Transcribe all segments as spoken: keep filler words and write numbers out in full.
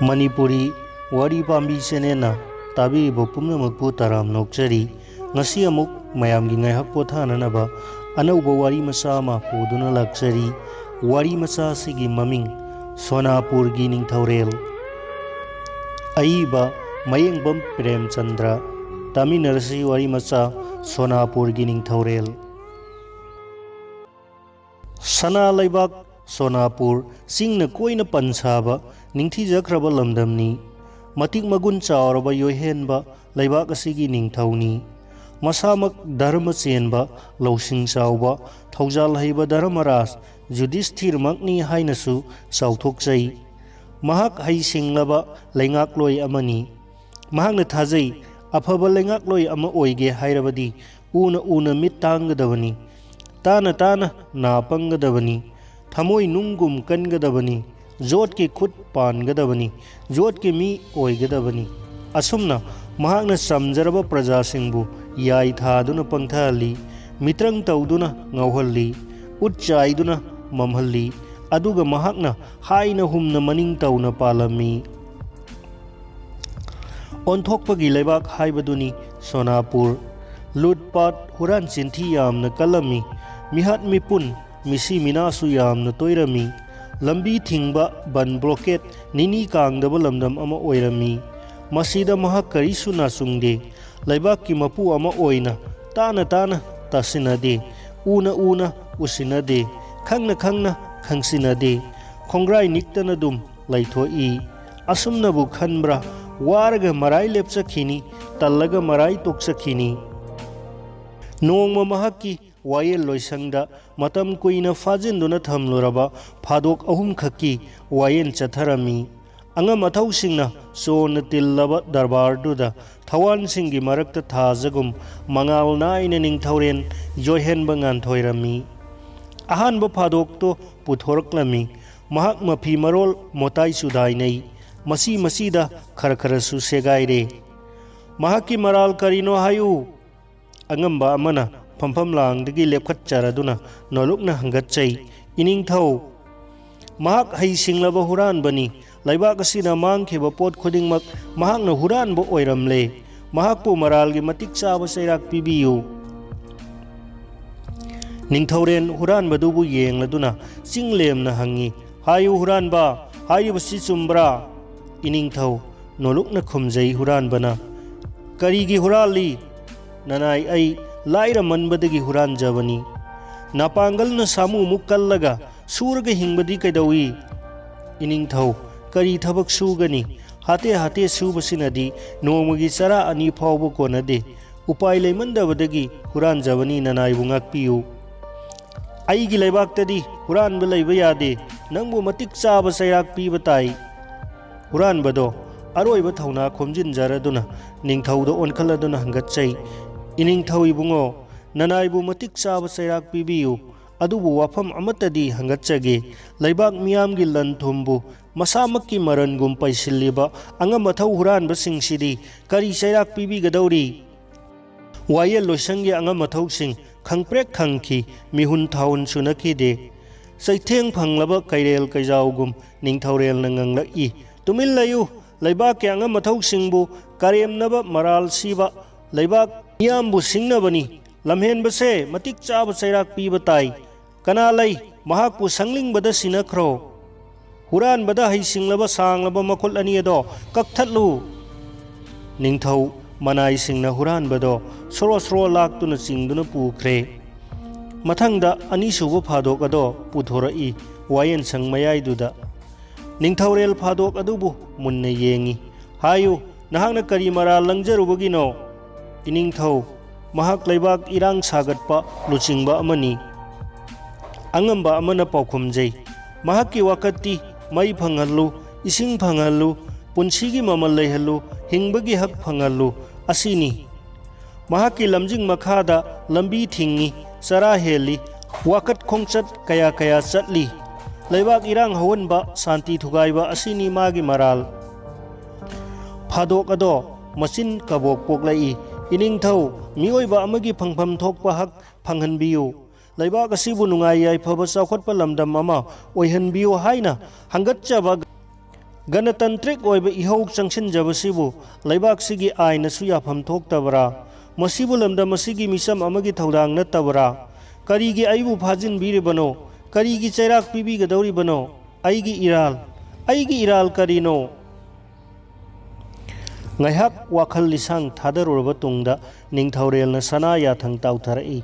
ꯃꯅꯤꯄꯨꯔꯤ ꯋꯥꯔꯤ ꯄꯥꯝꯕꯤ ꯆꯦꯅꯦꯜꯅ ꯇꯥꯕꯤꯔꯤꯕ ꯄꯨꯝꯅꯃꯛꯄꯨ ꯇꯔꯥꯝꯅ ꯑꯣꯛꯆꯔꯤ꯫ ꯉꯁꯤ ꯑꯃꯨꯛ ꯃꯌꯥꯝꯒꯤ ꯉꯥꯏꯍꯥꯛ ꯄꯣꯊꯥꯅꯅꯕ ꯑꯅꯧꯕ ꯋꯥꯔꯤ ꯃꯆꯥ ꯑꯃ ꯄꯨꯗꯨꯅ ꯂꯥꯛꯆꯔꯤ꯫ ꯋꯥꯔꯤ ꯃꯆꯥ ꯑꯁꯤꯒꯤ ꯃꯃꯤꯡ ꯁꯣꯅꯥꯄꯨꯔꯒꯤ ꯅꯤꯡꯊꯧꯔꯦꯜ꯫ ꯑꯏꯕ ꯃꯌꯦꯡꯕꯝ ꯄ꯭ꯔꯦꯝꯆꯟꯗ꯭ꯔ꯫ ꯇꯥꯃꯤꯟꯅꯔꯁꯤ ꯋꯥꯔꯤ ꯃꯆꯥ ꯁꯣꯅꯥꯄꯨꯔꯒꯤ ꯅꯤꯡꯊꯧꯔꯦꯜ꯫ ꯁꯅꯥ ꯂꯩꯕꯥꯛ ꯁꯣꯅꯥꯄꯨꯔ, ꯆꯤꯡꯅ ꯀꯣꯏꯅ ꯄꯟꯁꯥꯕ, ꯅꯤꯡꯊꯤꯖꯈ꯭ꯔꯕ ꯂꯝꯗꯝꯅꯤ꯫ ꯃꯇꯤꯛ ꯃꯒꯨꯟ ꯆꯥꯎꯔꯕ ꯌꯣꯏꯍꯦꯟꯕ ꯂꯩꯕꯥꯛ ꯑꯁꯤꯒꯤ ꯅꯤꯡꯊꯧꯅꯤ꯫ ꯃꯁꯥꯃꯛ ꯙꯔꯃ ꯆꯦꯟꯕ, ꯂꯧꯁꯤꯡ ꯆꯥꯎꯕ, ꯊꯧꯖꯥꯜ ꯍꯩꯕ ꯙꯔꯃꯔꯥꯖ ꯌꯨꯙꯤꯁꯊꯤꯔꯃꯛꯅꯤ ꯍꯥꯏꯅꯁꯨ ꯆꯥꯎꯊꯣꯛꯆꯩ꯫ ꯃꯍꯥꯛ ꯍꯩꯁꯤꯡꯂꯕ ꯂꯩꯉꯥꯛꯂꯣꯏ ꯑꯃꯅꯤ꯫ ꯃꯍꯥꯛꯅ ꯊꯥꯖꯩ, ꯑꯐꯕ ꯂꯩꯉꯥꯛꯂꯣꯏ ꯑꯃ ꯑꯣꯏꯒꯦ ꯍꯥꯏꯔꯕꯗꯤ ꯎꯅ ꯎꯅ ꯃꯤꯠ ꯇꯥꯡꯒꯗꯕꯅꯤ, ꯇꯥꯅ ꯇꯥꯅ ꯅꯥ ꯄꯪꯒꯗꯕꯅꯤ, ꯊꯃꯣꯏ ꯅꯨꯡꯒꯨꯝ ꯀꯟꯒꯗꯕꯅꯤ, ꯌꯣꯠꯀꯤ ꯈꯨꯠ ꯄꯥꯟꯒꯗꯕꯅꯤ, ꯌꯣꯠꯀꯤ ꯃꯤ ꯑꯣꯏꯒꯗꯕꯅꯤ꯫ ꯑꯁꯨꯝꯅ ꯃꯍꯥꯛꯅ ꯆꯝꯖꯔꯕ ꯄ꯭ꯔꯖꯥꯁꯤꯡꯕꯨ ꯌꯥꯏ ꯊꯥꯗꯨꯅ ꯄꯪꯊꯍꯜꯂꯤ, ꯃꯤꯇ꯭ꯔꯪ ꯇꯧꯗꯨꯅ ꯉꯥꯎꯍꯜꯂꯤ, ꯎꯠ ꯆꯥꯏꯗꯨꯅ ꯃꯝꯍꯜꯂꯤ꯫ ꯑꯗꯨꯒ ꯃꯍꯥꯛꯅ ꯍꯥꯏꯅ ꯍꯨꯝꯅ ꯃꯅꯤꯡ ꯇꯧꯅ ꯄꯥꯜꯂꯝꯃꯤ꯫ ꯑꯣꯟꯊꯣꯛꯄꯒꯤ ꯂꯩꯕꯥꯛ ꯍꯥꯏꯕꯗꯨꯅꯤ ꯁꯣꯅꯥꯄꯨꯔ꯫ ꯂꯨꯠꯄꯥꯠ, ꯍꯨꯔꯥꯟ ꯆꯤꯟꯊꯤ ꯌꯥꯝꯅ ꯀꯜꯂꯝꯃꯤ꯫ ꯃꯤꯍꯥꯠ ꯃꯤꯄꯨꯟ, ꯃꯤꯁꯤ ꯃꯤꯅꯥꯁꯨ ꯌꯥꯝꯅ ꯇꯣꯏꯔꯝꯃꯤ꯫ ꯂꯝꯕꯤ ꯊꯤꯡꯕ, ꯕꯟ ꯕ꯭ꯂꯣꯀꯦꯠ, ꯅꯤꯅꯤ ꯀꯥꯡꯗꯕ ꯂꯝꯗꯝ ꯑꯃ ꯑꯣꯏꯔꯝꯃꯤ꯫ ꯃꯁꯤꯗ ꯃꯍꯥꯛ ꯀꯔꯤꯁꯨ ꯅꯥꯆꯨꯡꯗꯦ꯫ ꯂꯩꯕꯥꯛꯀꯤ ꯃꯄꯨ ꯑꯃ ꯑꯣꯏꯅ ꯇꯥꯅ ꯇꯥꯅ ꯇꯥꯁꯤꯟꯅꯗꯦ, ꯎꯅ ꯎꯅ ꯎꯁꯤꯟꯅꯗꯦ, ꯈꯪꯅ ꯈꯪꯅ ꯈꯪꯁꯤꯟꯅꯗꯦ꯫ ꯈꯣꯡꯒ꯭ꯔꯥꯏ ꯅꯤꯛꯇꯅ ꯑꯗꯨꯝ ꯂꯩꯊꯣꯛꯏ꯫ ꯑꯁꯨꯝꯅꯕꯨ ꯈꯟꯕ꯭ꯔꯥ? ꯋꯥꯔꯒ ꯃꯔꯥꯏ ꯂꯦꯞꯆꯈꯤꯅꯤ, ꯇꯜꯂꯒ ꯃꯔꯥꯏ ꯇꯣꯛꯆꯈꯤꯅꯤ꯫ ꯅꯣꯡꯃ ꯃꯍꯥꯛꯀꯤ ꯋꯥꯌꯦꯜ ꯂꯣꯏꯁꯪꯗ ꯃꯇꯝ ꯀꯨꯏꯅ ꯐꯥꯖꯤꯟꯗꯨꯅ ꯊꯝꯂꯨꯔꯕ ꯐꯥꯗꯣꯛ ꯑꯍꯨꯝꯈꯛꯀꯤ ꯋꯥꯌꯦꯜ ꯆꯠꯊꯔꯝꯃꯤ꯫ ꯑꯉꯝ ꯑꯊꯧꯁꯤꯡꯅ ꯆꯣꯟꯅ ꯇꯤꯜꯂꯕ ꯗꯔꯕꯥꯔꯗꯨꯗ ꯊꯋꯥꯟꯁꯤꯡꯒꯤ ꯃꯔꯛꯇ ꯊꯥꯖꯒꯨꯝ ꯃꯉꯥꯜ ꯅꯥꯏꯅ ꯅꯤꯡꯊꯧꯔꯦꯟ ꯌꯣꯏꯍꯦꯟꯕ ꯉꯥꯟꯊꯣꯏꯔꯝꯃꯤ꯫ ꯑꯍꯥꯟꯕ ꯐꯥꯗꯣꯛꯇꯣ ꯄꯨꯊꯣꯔꯛꯂꯝꯃꯤ꯫ ꯃꯍꯥꯛ ꯃꯐꯤ ꯃꯔꯣꯜ ꯃꯣꯇꯥꯏ ꯆꯨꯗꯥꯏꯅꯩ꯫ ꯃꯁꯤ ꯃꯁꯤꯗ ꯈꯔ ꯈꯔꯁꯨ ꯁꯦꯒꯥꯏꯔꯦ꯫ "ꯃꯍꯥꯛꯀꯤ ꯃꯔꯥꯜ ꯀꯔꯤꯅꯣ ꯍꯥꯏꯌꯨ?" ꯑꯉꯝꯕ ꯑꯃꯅ ꯐꯝꯐꯝ ꯂꯥꯡꯗꯒꯤ ꯂꯦꯞꯈꯠꯆꯔꯗꯨꯅ ꯅꯣꯂꯨꯛꯅ ꯍꯪꯒꯠꯆꯩ꯫ "ꯏꯅꯤꯡꯊꯧ, ꯃꯍꯥꯛ ꯍꯩꯁꯤꯡꯂꯕ ꯍꯨꯔꯥꯟꯕꯅꯤ꯫ ꯂꯩꯕꯥꯛ ꯑꯁꯤꯅ ꯃꯥꯡꯈꯤꯕ ꯄꯣꯠ ꯈꯨꯗꯤꯡꯃꯛ ꯃꯍꯥꯛꯅ ꯍꯨꯔꯥꯟꯕ ꯑꯣꯏꯔꯝꯂꯦ꯫ ꯃꯍꯥꯛꯄꯨ ꯃꯔꯥꯜꯒꯤ ꯃꯇꯤꯛ ꯆꯥꯕ ꯆꯩꯔꯥꯛ ꯄꯤꯕꯤꯌꯨ꯫ ꯅꯤꯡꯊꯧꯔꯦꯜ ꯍꯨꯔꯥꯟꯕꯗꯨꯕꯨ ꯌꯦꯡꯂꯗꯨꯅ ꯆꯤꯡ ꯂꯦꯝꯅ ꯍꯪꯉꯤ, "ꯍꯥꯏꯌꯨ ꯍꯨꯔꯥꯟꯕ, ꯍꯥꯏꯔꯤꯕꯁꯤ ꯆꯨꯝꯕ꯭ꯔꯥ?" ꯏꯅꯤꯡꯊꯧ ꯅꯣꯂꯨꯛꯅ ꯈꯨꯝꯖꯩ ꯍꯨꯔꯥꯟꯕꯅ, "ꯀꯔꯤꯒꯤ ꯍꯨꯔꯥꯜꯂꯤ? ꯅꯅꯥꯏ ꯑꯩ ꯂꯥꯏꯔꯃꯟꯕꯗꯒꯤ ꯍꯨꯔꯥꯟꯖꯕꯅꯤ꯫ ꯅꯥꯄꯥꯡꯒꯜꯅ ꯁꯥꯃꯨꯃꯨꯛ ꯀꯜꯂꯒ ꯁꯨꯔꯒ ꯍꯤꯡꯕꯗꯤ ꯀꯩꯗꯧꯏ?" ꯏꯅꯤꯡꯊꯧ, "ꯀꯔꯤ ꯊꯕꯛ ꯁꯨꯒꯅꯤ? ꯍꯥꯇꯦ ꯍꯥꯇꯦ ꯁꯨꯕꯁꯤꯅꯗꯤ ꯅꯣꯡꯃꯒꯤ ꯆꯔꯥ ꯑꯅꯤ ꯐꯥꯎꯕ ꯀꯣꯟꯅꯗꯦ꯫ ꯎꯄꯥꯏ ꯂꯩꯃꯟꯗꯕꯗꯒꯤ ꯍꯨꯔꯥꯟꯖꯕꯅꯤ, ꯅꯅꯥꯏꯕꯨ ꯉꯥꯛꯄꯤꯌꯨ꯫" "ꯑꯩꯒꯤ ꯂꯩꯕꯥꯛꯇꯗꯤ ꯍꯨꯔꯥꯟꯕ ꯂꯩꯕ ꯌꯥꯗꯦ꯫ ꯅꯪꯕꯨ ꯃꯇꯤꯛ ꯆꯥꯕ ꯆꯩꯔꯥꯛ ꯄꯤꯕ ꯇꯥꯏ꯫" ꯍꯨꯔꯥꯟꯕꯗꯣ ꯑꯔꯣꯏꯕ ꯊꯧꯅꯥ ꯈꯣꯝꯖꯤꯟꯖꯔꯗꯨꯅ ꯅꯤꯡꯊꯧꯗ ꯑꯣꯟꯈꯠꯂꯗꯨꯅ ꯍꯪꯒꯠꯆꯩ, "ꯏꯅꯤꯡꯊꯧ ꯏꯕꯨꯡꯉꯣ, ꯅꯅꯥꯏꯕꯨ ꯃꯇꯤꯛ ꯆꯥꯕ ꯆꯩꯔꯥꯛ ꯄꯤꯕꯤꯌꯨ꯫ ꯑꯗꯨꯕꯨ ꯋꯥꯐꯝ ꯑꯃꯠꯇꯗꯤ ꯍꯪꯒꯠꯆꯒꯦ꯫ ꯂꯩꯕꯥꯛ ꯃꯤꯌꯥꯝꯒꯤ ꯂꯟ ꯊꯨꯝꯕꯨ ꯃꯁꯥꯃꯛꯀꯤ ꯃꯔꯟꯒꯨꯝ ꯄꯩꯁꯤꯜꯂꯤꯕ ꯑꯉꯝ ꯑꯊꯧ ꯍꯨꯔꯥꯟꯕꯁꯤꯡꯁꯤꯗꯤ ꯀꯔꯤ ꯆꯩꯔꯥꯛ ꯄꯤꯕꯤꯒꯗꯧꯔꯤ?" ꯋꯥꯌꯦꯜ ꯂꯣꯏꯁꯪꯒꯤ ꯑꯉꯝ ꯑꯊꯧꯁꯤꯡ ꯈꯪꯄ꯭ꯔꯦꯛ ꯈꯪꯈꯤ, ꯃꯤꯍꯨꯟ ꯊꯥꯍꯨꯟ ꯁꯨꯅꯈꯤꯗꯦ꯫ ꯆꯩꯊꯦꯡ ꯐꯪꯂꯕ ꯀꯩꯔꯦꯜ ꯀꯩꯖꯥꯎꯒꯨꯝ ꯅꯤꯡꯊꯧꯔꯦꯜꯅ ꯉꯪꯂꯛꯏ, "ꯇꯨꯃꯤꯟ ꯂꯩꯌꯨ! ꯂꯩꯕꯥꯛꯀꯤ ꯑꯉꯝ ꯑꯊꯧꯁꯤꯡꯕꯨ ꯀꯔꯦꯝꯅꯕ ꯃꯔꯥꯜ ꯁꯤꯕ ꯂꯩꯕꯥꯛ ꯃꯤꯌꯥꯝꯕꯨ ꯁꯤꯡꯅꯕꯅꯤ꯫ ꯂꯝꯍꯦꯟꯕꯁꯦ ꯃꯇꯤꯛ ꯆꯥꯕ ꯆꯩꯔꯥꯛ ꯄꯤꯕ ꯇꯥꯏ꯫ ꯀꯅꯥ ꯂꯩ? ꯃꯍꯥꯛꯄꯨ ꯁꯪꯂꯤꯡꯕꯗ ꯁꯤꯟꯅꯈ꯭ꯔꯣ꯫ ꯍꯨꯔꯥꯟꯕꯗ ꯍꯩꯁꯤꯡꯂꯕ ꯁꯥꯡꯂꯕ ꯃꯈꯨꯠ ꯑꯅꯤ ꯑꯗꯣ ꯀꯛꯊꯠꯂꯨ꯫" ꯅꯤꯡꯊꯧ ꯃꯅꯥꯏꯁꯤꯡꯅ ꯍꯨꯔꯥꯟꯕꯗꯣ ꯁꯣꯔꯣ ꯁꯣꯔꯣ ꯂꯥꯛꯇꯨꯅ ꯆꯤꯡꯗꯨꯅ ꯄꯨꯈ꯭ꯔꯦ꯫ ꯃꯊꯪꯗ ꯑꯅꯤꯁꯨꯕ ꯐꯥꯗꯣꯛ ꯑꯗꯣ ꯄꯨꯊꯣꯔꯛꯏ ꯋꯥꯌꯦꯟꯁꯪ ꯃꯌꯥꯏꯗꯨꯗ꯫ ꯅꯤꯡꯊꯧꯔꯦꯜ ꯐꯥꯗꯣꯛ ꯑꯗꯨꯕꯨ ꯃꯨꯟꯅ ꯌꯦꯡꯏ꯫ "ꯍꯥꯏꯌꯨ, ꯅꯍꯥꯛꯅ ꯀꯔꯤ ꯃꯔꯥꯜ ꯂꯪꯖꯔꯨꯕꯒꯤꯅꯣ?" "ꯏꯅꯤꯡꯊꯧ, ꯃꯍꯥꯛ ꯂꯩꯕꯥꯛ ꯏꯔꯥꯡ ꯁꯥꯒꯠꯄ ꯂꯨꯆꯤꯡꯕ ꯑꯃꯅꯤ꯫" ꯑꯉꯝꯕ ꯑꯃꯅ ꯄꯥꯎꯈꯨꯝꯖꯩ, "ꯃꯍꯥꯛꯀꯤ ꯋꯥꯀꯠꯇꯤ ꯃꯩ ꯐꯪꯍꯜꯂꯨ, ꯏꯁꯤꯡ ꯐꯪꯍꯜꯂꯨ, ꯄꯨꯟꯁꯤꯒꯤ ꯃꯃꯜ ꯂꯩꯍꯜꯂꯨ, ꯍꯤꯡꯕꯒꯤ ꯍꯛ ꯐꯪꯍꯜꯂꯨ ꯑꯁꯤꯅꯤ꯫ ꯃꯍꯥꯛꯀꯤ ꯂꯝꯖꯤꯡ ꯃꯈꯥꯗ ꯂꯝꯕꯤ ꯊꯤꯡꯏ, ꯆꯔꯥ ꯍꯦꯜꯂꯤ, ꯋꯥꯀꯠ ꯈꯣꯡꯆꯠ ꯀꯌꯥ ꯀꯌꯥ ꯆꯠꯂꯤ꯫ ꯂꯩꯕꯥꯛ ꯏꯔꯥꯡ ꯍꯧꯍꯟꯕ, ꯁꯥꯟꯇꯤ ꯊꯨꯒꯥꯏꯕ ꯑꯁꯤꯅꯤ ꯃꯥꯒꯤ ꯃꯔꯥꯜ꯫" ꯐꯥꯗꯣꯛ ꯑꯗꯣ ꯃꯆꯤꯟ ꯀꯕꯣꯛ ꯄꯣꯛꯂꯛꯏ, "ꯏꯅꯤꯡꯊꯧ, ꯃꯤꯑꯣꯏꯕ ꯑꯃꯒꯤ ꯐꯪꯐꯝ ꯊꯣꯛꯄ ꯍꯛ ꯐꯪꯍꯟꯕꯤꯌꯨ꯫ ꯂꯩꯕꯥꯛ ꯑꯁꯤꯕꯨ ꯅꯨꯡꯉꯥꯏ ꯌꯥꯏꯐꯕ ꯆꯥꯎꯈꯠꯄ ꯂꯝꯗꯝ ꯑꯃ ꯑꯣꯏꯍꯟꯕꯤꯌꯨ" ꯍꯥꯏꯅ ꯍꯪꯒꯠꯆꯕ ꯒꯅꯇꯟꯇ꯭ꯔꯤꯛ ꯑꯣꯏꯕ ꯏꯍꯧ ꯆꯪꯁꯤꯟꯖꯕꯁꯤꯕꯨ ꯂꯩꯕꯥꯛꯁꯤꯒꯤ ꯑꯥꯏꯟꯅꯁꯨ ꯌꯥꯐꯝ ꯊꯣꯛꯇꯕ꯭ꯔꯥ? ꯃꯁꯤꯕꯨ ꯂꯝꯗꯝ ꯑꯁꯤꯒꯤ ꯃꯤꯆꯝ ꯑꯃꯒꯤ ꯊꯧꯗꯥꯡ ꯅꯠꯇꯕ꯭ꯔꯥ? ꯀꯔꯤꯒꯤ ꯑꯩꯕꯨ ꯐꯥꯖꯤꯟꯕꯤꯔꯤꯕꯅꯣ? ꯀꯔꯤꯒꯤ ꯆꯩꯔꯥꯛ ꯄꯤꯕꯤꯒꯗꯧꯔꯤꯕꯅꯣ? ꯑꯩꯒꯤ ꯏꯔꯥꯜ, ꯑꯩꯒꯤ ꯏꯔꯥꯜ ꯀꯔꯤꯅꯣ? ꯉꯥꯏꯍꯥꯛ ꯋꯥꯈꯜ ꯂꯤꯁꯥꯡ ꯊꯥꯗꯔꯨꯔꯕ ꯇꯨꯡꯗ ꯅꯤꯡꯊꯧꯔꯦꯜꯅ ꯁꯅꯥ ꯌꯥꯊꯪ ꯇꯥꯎꯊꯔꯛꯏ꯫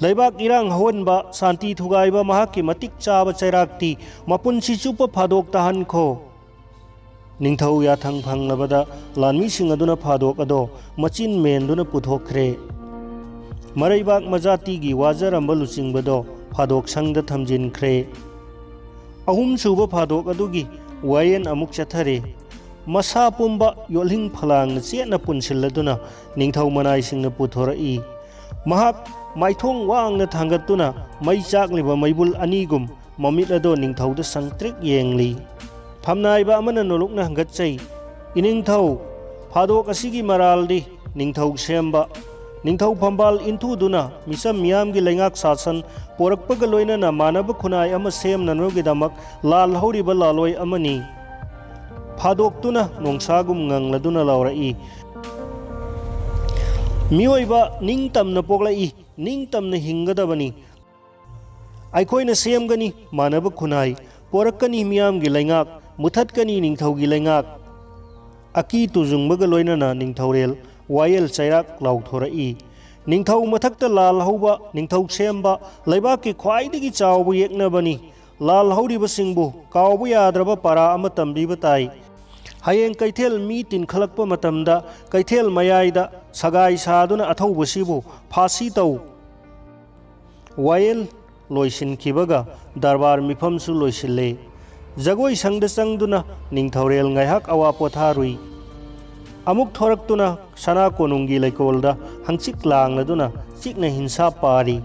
ꯂꯩꯕꯥꯛ ꯏꯔꯥꯡ ꯍꯧꯍꯟꯕ, ꯁꯥꯟꯇꯤ ꯊꯨꯒꯥꯏꯕ ꯃꯍꯥꯛꯀꯤ ꯃꯇꯤꯛ ꯆꯥꯕ ꯆꯩꯔꯥꯛꯇꯤ ꯃꯄꯨꯟꯁꯤ ꯆꯨꯞꯄ ꯐꯥꯗꯣꯛ ꯇꯥꯍꯟꯈꯣ꯫ ꯅꯤꯡꯊꯧ ꯌꯥꯊꯪ ꯐꯪꯂꯕꯗ ꯂꯥꯟꯃꯤꯁꯤꯡ ꯑꯗꯨꯅ ꯐꯥꯗꯣꯛ ꯑꯗꯣ ꯃꯆꯤꯟ ꯃꯦꯟꯗꯨꯅ ꯄꯨꯊꯣꯛꯈ꯭ꯔꯦ꯫ ꯃꯔꯩꯕꯥꯛ ꯃꯖꯥꯇꯤꯒꯤ ꯋꯥꯖꯔꯝꯕ ꯂꯨꯆꯤꯡꯕꯗꯣ ꯐꯥꯗꯣꯛ ꯁꯪꯗ ꯊꯝꯖꯤꯟꯈ꯭ꯔꯦ꯫ ꯑꯍꯨꯝꯁꯨꯕ ꯐꯥꯗꯣꯛ ꯑꯗꯨꯒꯤ ꯋꯥꯌꯦꯜ ꯑꯃꯨꯛ ꯆꯠꯊꯔꯦ꯫ ꯃꯁꯥ ꯄꯨꯝꯕ ꯌꯣꯠꯂꯤꯡ ꯐꯂꯥꯡꯅ ꯆꯦꯠꯅ ꯄꯨꯟꯁꯤꯜꯂꯗꯨꯅ ꯅꯤꯡꯊꯧ ꯃꯅꯥꯏꯁꯤꯡꯅ ꯄꯨꯊꯣꯔꯛꯏ꯫ ꯃꯍꯥꯛ ꯃꯥꯏꯊꯣꯡ ꯋꯥꯡꯅ ꯊꯥꯡꯒꯠꯇꯨꯅ ꯃꯩ ꯆꯥꯛꯂꯤꯕ ꯃꯩꯕꯨꯜ ꯑꯅꯤꯒꯨꯝ ꯃꯃꯤꯠ ꯑꯗꯣ ꯅꯤꯡꯊꯧꯗ ꯁꯪꯇ꯭ꯔꯤꯛ ꯌꯦꯡꯂꯤ꯫ ꯐꯝꯅꯥꯏꯕ ꯑꯃꯅ ꯅꯣꯂꯨꯛꯅ ꯍꯪꯒꯠꯆꯩ, "ꯏꯅꯤꯡꯊꯧ, ꯐꯥꯗꯣꯛ ꯑꯁꯤꯒꯤ ꯃꯔꯥꯜꯗꯤ ꯅꯤꯡꯊꯧ ꯁꯦꯝꯕ, ꯅꯤꯡꯊꯧ ꯐꯝꯕꯥꯜ ꯏꯟꯊꯨꯗꯨꯅ ꯃꯤꯆꯝ ꯃꯤꯌꯥꯝꯒꯤ ꯂꯩꯉꯥꯛ ꯁꯥꯁꯟ ꯄꯣꯔꯛꯄꯒ ꯂꯣꯏꯅꯅ ꯃꯥꯟꯅꯕ ꯈꯨꯟꯅꯥꯏ ꯑꯃ ꯁꯦꯝꯅꯅꯕꯒꯤꯗꯃꯛ ꯂꯥꯜ ꯍꯧꯔꯤꯕ ꯂꯥꯜꯂꯣꯏ ꯑꯃꯅꯤ꯫" ꯐꯥꯗꯣꯛꯇꯨꯅ ꯅꯣꯡꯁꯥꯒꯨꯝ ꯉꯪꯂꯗꯨꯅ ꯂꯥꯎꯔꯛꯏ, "ꯃꯤꯑꯣꯏꯕ ꯅꯤꯡꯇꯝꯅ ꯄꯣꯛꯂꯛꯏ, ꯅꯤꯡꯇꯝꯅ ꯍꯤꯡꯒꯗꯕꯅꯤ꯫ ꯑꯩꯈꯣꯏꯅ ꯁꯦꯝꯒꯅꯤ ꯃꯥꯟꯅꯕ ꯈꯨꯟꯅꯥꯏ, ꯄꯣꯔꯛꯀꯅꯤ ꯃꯤꯌꯥꯝꯒꯤ ꯂꯩꯉꯥꯛ, ꯃꯨꯊꯠꯀꯅꯤ ꯅꯤꯡꯊꯧꯒꯤ ꯂꯩꯉꯥꯛ꯫" ꯑꯀꯤ ꯇꯨꯖꯨꯡꯕꯒ ꯂꯣꯏꯅꯅ ꯅꯤꯡꯊꯧꯔꯦꯜ ꯋꯥꯌꯦꯜ ꯆꯩꯔꯥꯛ ꯂꯥꯎꯊꯣꯔꯛꯏ꯫ ꯅꯤꯡꯊꯧ ꯃꯊꯛꯇ ꯂꯥꯜ ꯍꯧꯕ, ꯅꯤꯡꯊꯧ ꯁꯦꯝꯕ, ꯂꯩꯕꯥꯛꯀꯤ ꯈ꯭ꯋꯥꯏꯗꯒꯤ ꯆꯥꯎꯕ ꯌꯦꯛꯅꯕꯅꯤ꯫ ꯂꯥꯜ ꯍꯧꯔꯤꯕꯁꯤꯡꯕꯨ ꯀꯥꯎꯕ ꯌꯥꯗ꯭ꯔꯕ ꯄꯔꯥ ꯑꯃ ꯇꯝꯕꯤꯕ ꯇꯥꯏ꯫ ꯍꯌꯦꯡ ꯀꯩꯊꯦꯜ ꯃꯤ ꯇꯤꯟꯈꯠꯂꯛꯄ ꯃꯇꯝꯗ ꯀꯩꯊꯦꯜ ꯃꯌꯥꯏꯗ ꯁꯒꯥꯏ ꯁꯥꯗꯨꯅ ꯑꯊꯧꯕꯁꯤꯕꯨ ꯐꯥꯁꯤ ꯇꯧ꯫ ꯋꯥꯌꯦꯜ ꯂꯣꯏꯁꯤꯟꯈꯤꯕꯒ ꯗꯔꯕꯥꯔ ꯃꯤꯐꯝꯁꯨ ꯂꯣꯏꯁꯤꯜꯂꯦ꯫ ꯖꯒꯣꯏ ꯁꯪꯗ ꯆꯪꯗꯨꯅ ꯅꯤꯡꯊꯧꯔꯦꯜ ꯉꯥꯏꯍꯥꯛ ꯑꯋꯥ ꯄꯣꯊꯥꯔꯨꯏ꯫ ꯑꯃꯨꯛ ꯊꯣꯔꯛꯇꯨꯅ ꯁꯅꯥ ꯀꯣꯅꯨꯡꯒꯤ ꯂꯩꯀꯣꯜꯗ ꯍꯪꯆꯤꯛ ꯂꯥꯡꯂꯗꯨꯅ ꯆꯤꯛꯅ ꯍꯤꯟꯁꯥꯞ ꯄꯥꯔꯤ꯫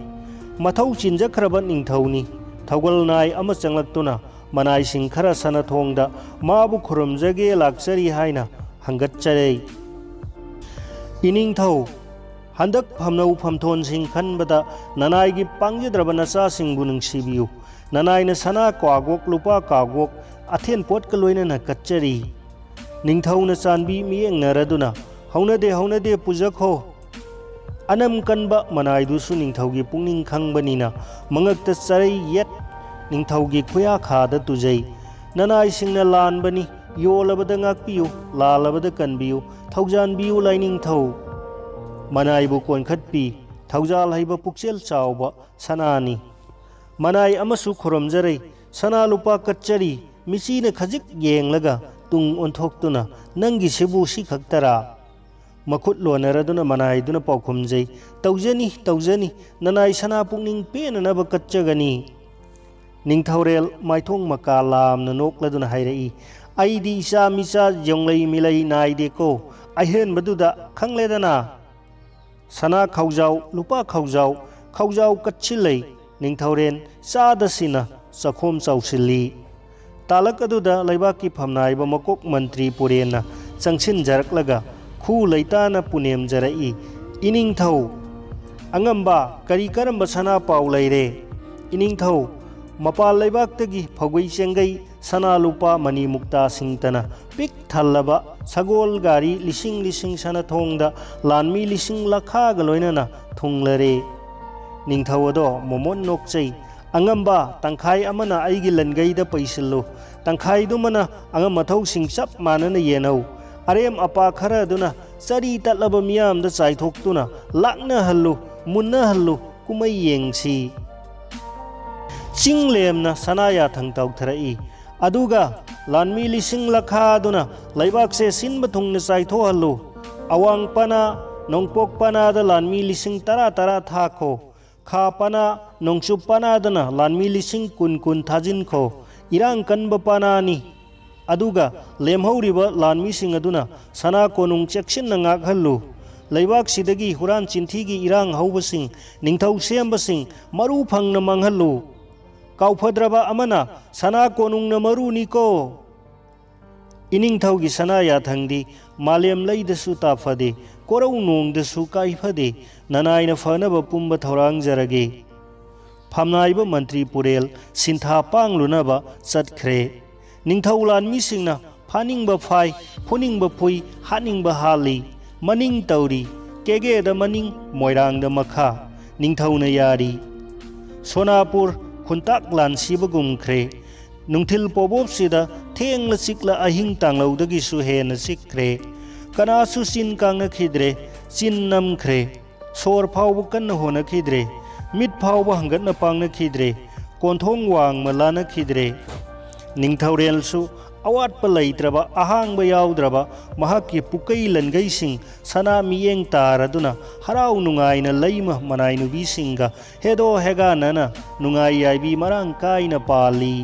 ꯃꯊꯧ ꯆꯤꯟꯖꯈ꯭ꯔꯕ ꯅꯤꯡꯊꯧꯅꯤ꯫ ꯊꯧꯒꯜ ꯅꯥꯏ ꯑꯃ ꯆꯪꯂꯛꯇꯨꯅ ꯃꯅꯥꯏꯁꯤꯡ ꯈꯔ ꯁꯅꯊꯣꯡꯗ ꯃꯥꯕꯨ ꯈꯨꯔꯨꯝꯖꯒꯦ ꯂꯥꯛꯆꯔꯤ ꯍꯥꯏꯅ ꯍꯪꯒꯠꯆꯔꯦ꯫ "ꯏꯅꯤꯡꯊꯧ, ꯍꯟꯗꯛ ꯐꯝꯅꯧ ꯐꯝꯊꯣꯟꯁꯤꯡ ꯈꯟꯕꯗ ꯅꯅꯥꯏꯒꯤ ꯄꯥꯡꯖꯗ꯭ꯔꯕ ꯅꯆꯥꯁꯤꯡꯕꯨ ꯅꯨꯡꯁꯤꯕꯤꯌꯨ꯫ ꯅꯅꯥꯏꯅ ꯁꯅꯥ ꯀ꯭ꯋꯥꯒꯣꯛ, ꯂꯨꯄꯥ ꯀ꯭ꯋꯥꯒꯣꯛ, ꯑꯊꯦꯟ ꯄꯣꯠꯀ ꯂꯣꯏꯅꯅ ꯀꯠꯆꯔꯤ꯫ ꯅꯤꯡꯊꯧꯅ ꯆꯥꯟꯕꯤ ꯃꯤꯠꯌꯦꯡꯅꯔꯗꯨꯅ, "ꯍꯧꯅꯗꯦ, ꯍꯧꯅꯗꯦ, ꯄꯨꯖꯈꯣ!" ꯑꯅꯝ ꯀꯟꯕ ꯃꯅꯥꯏꯗꯨꯁꯨ ꯅꯤꯡꯊꯧꯒꯤ ꯄꯨꯛꯅꯤꯡ ꯈꯪꯕꯅꯤꯅ ꯃꯉꯛꯇ ꯆꯔꯩ ꯌꯦꯠ ꯅꯤꯡꯊꯧꯒꯤ ꯈꯨꯌꯥꯈꯥꯗ ꯇꯨꯖꯩ꯫ "ꯅꯅꯥꯏꯁꯤꯡꯅ ꯂꯥꯟꯕꯅꯤ, ꯌꯣꯜꯂꯕꯗ ꯉꯥꯛꯄꯤꯌꯨ, ꯂꯥꯜꯂꯕꯗ ꯀꯟꯕꯤꯌꯨ, ꯊꯧꯖꯥꯟꯕꯤꯌꯨ ꯂꯥꯏꯅꯤꯡꯊꯧ!" ꯃꯅꯥꯏꯕꯨ ꯀꯣꯟꯈꯠꯄꯤ, ꯊꯧꯖꯥꯜ ꯍꯩꯕ ꯄꯨꯛꯆꯦꯜ ꯆꯥꯎꯕ ꯁꯅꯥꯅꯤ꯫ ꯃꯅꯥꯏ ꯑꯃꯁꯨ ꯈꯨꯔꯨꯝꯖꯔꯤ, ꯁꯅꯥ ꯂꯨꯄꯥ ꯀꯠꯆꯔꯤ, ꯃꯤꯆꯤꯅ ꯈꯖꯤꯛ ꯌꯦꯡꯂꯒ ꯇꯨꯡ ꯑꯣꯟꯊꯣꯛꯇꯨꯅ, "ꯅꯪꯒꯤꯁꯤꯕꯨ ꯁꯤ ꯈꯛꯇꯔꯥ?" ꯃꯈꯨꯠ ꯂꯣꯟꯅꯔꯗꯨꯅ ꯃꯅꯥꯏꯗꯨꯅ ꯄꯥꯎꯈꯨꯝꯖꯩ, "ꯇꯧꯖꯅꯤ, ꯇꯧꯖꯅꯤ, ꯅꯅꯥꯏ ꯁꯅꯥ ꯄꯨꯛꯅꯤꯡ ꯄꯦꯟꯅꯅꯕ ꯀꯠꯆꯒꯅꯤ꯫" ꯅꯤꯡꯊꯧꯔꯦꯜ ꯃꯥꯏꯊꯣꯡ ꯃꯀꯥ ꯂꯥꯝꯅ ꯅꯣꯛꯂꯗꯨꯅ ꯍꯥꯏꯔꯛꯏ, "ꯑꯩꯗꯤ ꯏꯆꯥ ꯃꯤꯆꯥ ꯌꯣꯡꯂꯩ ꯃꯤꯂꯩ ꯅꯥꯏꯗꯦꯀꯣ, ꯑꯍꯦꯟꯕꯗꯨꯗ ꯈꯪꯂꯦꯗꯅ꯫ ꯁꯅꯥ ꯈꯧꯖꯥꯎ, ꯂꯨꯄꯥ ꯈꯧꯖꯥꯎ, ꯈꯧꯖꯥꯎ ꯀꯠꯁꯤꯜꯂꯩ, ꯅꯤꯡꯊꯧꯔꯦꯟ ꯆꯥꯗ ꯁꯤꯅ ꯆꯥꯈꯣꯝ ꯆꯥꯎꯁꯤꯜꯂꯤ꯫" ꯇꯥꯂꯛ ꯑꯗꯨꯗ ꯂꯩꯕꯥꯛꯀꯤ ꯐꯝꯅꯥꯏꯕ ꯃꯀꯣꯛ ꯃꯟꯇ꯭ꯔꯤ ꯄꯨꯔꯦꯟꯅ ꯆꯪꯁꯤꯟꯖꯔꯛꯂꯒ ꯈꯨ ꯂꯩꯇꯥꯅ ꯄꯨꯅꯦꯝꯖꯔꯛꯏ, "ꯏꯅꯤꯡꯊꯧ ꯑꯉꯝꯕ, ꯀꯔꯤ ꯀꯔꯝꯕ ꯁꯅꯥ ꯄꯥꯎ ꯂꯩꯔꯦ? ꯏꯅꯤꯡꯊꯧ, ꯃꯄꯥꯟ ꯂꯩꯕꯥꯛꯇꯒꯤ ꯐꯧꯒꯩ ꯆꯦꯡꯒꯩ, ꯁꯅꯥ ꯂꯨꯄꯥ ꯃꯅꯤ ꯃꯨꯛꯇꯥ ꯁꯤꯡꯇꯅ ꯄꯤꯛ ꯊꯜꯂꯕ ꯁꯒꯣꯜ ꯒꯥꯔꯤ ꯂꯤꯁꯤꯡ ꯂꯤꯁꯤꯡ ꯁꯅꯥꯊꯣꯡꯗ ꯂꯥꯟꯃꯤ ꯂꯤꯁꯤꯡ ꯂꯈꯥꯒ ꯂꯣꯏꯅꯅ ꯊꯨꯡꯂꯔꯦ꯫" ꯅꯤꯡꯊꯧ ꯑꯗꯣ ꯃꯣꯃꯣꯟ ꯅꯣꯛꯆꯩ, "ꯑꯉꯝꯕ, ꯇꯪꯈꯥꯏ ꯑꯃꯅ ꯑꯩꯒꯤ ꯂꯟꯒꯩꯗ ꯄꯩꯁꯤꯜꯂꯨ, ꯇꯪꯈꯥꯏꯗꯨꯃꯅ ꯑꯉꯝ ꯑꯊꯧꯁꯤꯡ ꯆꯞ ꯃꯥꯟꯅꯅ ꯌꯦꯟꯅꯧ꯫ ꯑꯔꯦꯝ ꯑꯄꯥ ꯈꯔ ꯑꯗꯨꯅ ꯆꯔꯤ ꯇꯠꯂꯕ ꯃꯤꯌꯥꯝꯗ ꯆꯥꯏꯊꯣꯛꯇꯨꯅ ꯂꯥꯛꯅꯍꯜꯂꯨ, ꯃꯨꯟꯅꯍꯜꯂꯨ, ꯀꯨꯝꯍꯩ ꯌꯦꯡꯁꯤ꯫" ꯆꯤꯡ ꯂꯦꯝꯅ ꯁꯅꯥ ꯌꯥꯊꯪ ꯇꯧꯊꯔꯛꯏ꯫ ꯑꯗꯨꯒ ꯂꯥꯟꯃꯤ ꯂꯤꯁꯤꯡ ꯂꯈꯥꯗꯨꯅ ꯂꯩꯕꯥꯛꯁꯦ ꯁꯤꯟꯕ ꯊꯨꯡꯅ ꯆꯥꯏꯊꯣꯛꯍꯜꯂꯨ꯫ ꯑꯋꯥꯡ ꯄꯅꯥ, ꯅꯣꯡꯄꯣꯛ ꯄꯅꯥꯗ ꯂꯥꯟꯃꯤ ꯂꯤꯁꯤꯡ ꯇꯔꯥ ꯇꯔꯥ ꯊꯥꯈꯣ꯫ ꯈꯥ ꯄꯅꯥ, ꯅꯣꯡꯆꯨꯞ ꯄꯅꯥꯗꯅ ꯂꯥꯟꯃꯤ ꯂꯤꯁꯤꯡ ꯀꯨꯟ ꯀꯨꯟ ꯊꯥꯖꯤꯟꯈꯣ꯫ ꯏꯔꯥꯡ ꯀꯟꯕ ꯄꯅꯥꯅꯤ꯫ ꯑꯗꯨꯒ ꯂꯦꯝꯍꯧꯔꯤꯕ ꯂꯥꯟꯃꯤꯁꯤꯡ ꯑꯗꯨꯅ ꯁꯅꯥ ꯀꯣꯅꯨꯡ ꯆꯦꯛꯁꯤꯟꯅ ꯉꯥꯛꯍꯜꯂꯨ꯫ ꯂꯩꯕꯥꯛꯁꯤꯗꯒꯤ ꯍꯨꯔꯥꯟ ꯆꯤꯟꯊꯤꯒꯤ ꯏꯔꯥꯡ ꯍꯧꯕꯁꯤꯡ, ꯅꯤꯡꯊꯧ ꯁꯦꯝꯕꯁꯤꯡ ꯃꯔꯨ ꯐꯪꯅ ꯃꯥꯡꯍꯜꯂꯨ꯫ ꯀꯥꯎꯐꯗ꯭ꯔꯕ ꯑꯃꯅ ꯁꯅꯥ ꯀꯣꯅꯨꯡꯅ ꯃꯔꯨꯅꯤꯀꯣ꯫ ꯏꯅꯤꯡꯊꯧꯒꯤ ꯁꯅꯥ ꯌꯥꯊꯪꯗꯤ ꯃꯥꯂꯦꯝ ꯂꯩꯗꯁꯨ ꯇꯥꯐꯗꯦ, ꯀꯣꯔꯧ ꯅꯣꯡꯗꯁꯨ ꯀꯥꯏꯐꯗꯦ, ꯅꯅꯥꯏꯅ ꯐꯅꯕ ꯄꯨꯝꯕ ꯊꯧꯔꯥꯡꯖꯔꯒꯦ꯫ ꯐꯝꯅꯥꯏꯕ ꯃꯟꯇ꯭ꯔꯤ ꯄꯨꯔꯦꯜ ꯁꯤꯟꯊꯥ ꯄꯥꯡꯂꯨꯅꯕ ꯆꯠꯈ꯭ꯔꯦ꯫ ꯅꯤꯡꯊꯧ ꯂꯥꯟꯃꯤꯁꯤꯡꯅ ꯐꯥꯅꯤꯡꯕ ꯐꯥꯏ, ꯐꯨꯅꯤꯡꯕ ꯐꯨꯏ, ꯍꯥꯠꯅꯤꯡꯕ ꯍꯥꯠꯂꯤ꯫ ꯃꯅꯤꯡ ꯇꯧꯔꯤ, ꯀꯦꯒꯦꯗ ꯃꯅꯤꯡ, ꯃꯣꯏꯔꯥꯡꯗ ꯃꯈꯥ꯫ ꯅꯤꯡꯊꯧꯅ ꯌꯥꯔꯤ꯫ ꯁꯣꯅꯥꯄꯨꯔ ꯈꯨꯟꯇꯥꯛ ꯂꯥꯟ ꯁꯤꯕꯒꯨꯝꯈ꯭ꯔꯦ꯫ ꯅꯨꯡꯊꯤꯜ ꯄꯣꯕꯣꯞꯁꯤꯗ ꯊꯦꯡꯂ ꯆꯤꯛꯂ ꯑꯍꯤꯡ ꯇꯥꯡꯂꯧꯗꯒꯤꯁꯨ ꯍꯦꯟꯅ ꯆꯤꯛꯈ꯭ꯔꯦ꯫ ꯀꯅꯥꯁꯨ ꯆꯤꯟ ꯀꯥꯡꯅꯈꯤꯗ꯭ꯔꯦ, ꯆꯤꯟ ꯅꯝꯈ꯭ꯔꯦ꯫ ꯁꯣꯔ ꯐꯥꯎꯕ ꯀꯟꯅ ꯍꯣꯅꯈꯤꯗ꯭ꯔꯦ꯫ ꯃꯤꯠ ꯐꯥꯎꯕ ꯍꯪꯒꯠꯅ ꯄꯥꯡꯅꯈꯤꯗ꯭ꯔꯦ꯫ ꯀꯣꯟꯊꯣꯡ ꯋꯥꯡꯃ ꯂꯥꯟꯅꯈꯤꯗ꯭ꯔꯦ꯫ ꯅꯤꯡꯊꯧꯔꯦꯜꯁꯨ ꯑꯋꯥꯠꯄ ꯂꯩꯇ꯭ꯔꯕ, ꯑꯍꯥꯡꯕ ꯌꯥꯎꯗ꯭ꯔꯕ ꯃꯍꯥꯛꯀꯤ ꯄꯨꯀꯩ ꯂꯟꯒꯩꯁꯤꯡ ꯁꯅꯥ ꯃꯤꯠꯌꯦꯡ ꯇꯥꯔꯗꯨꯅ ꯍꯔꯥꯎ ꯅꯨꯡꯉꯥꯏꯅ ꯂꯩꯃ ꯃꯅꯥꯏ ꯅꯨꯄꯤꯁꯤꯡꯒ ꯍꯦꯗꯣ ꯍꯦꯒꯥꯟꯅꯅ ꯅꯨꯡꯉꯥꯏ ꯌꯥꯏꯕꯤ ꯃꯔꯥꯡ ꯀꯥꯏꯅ ꯄꯥꯜꯂꯤ꯫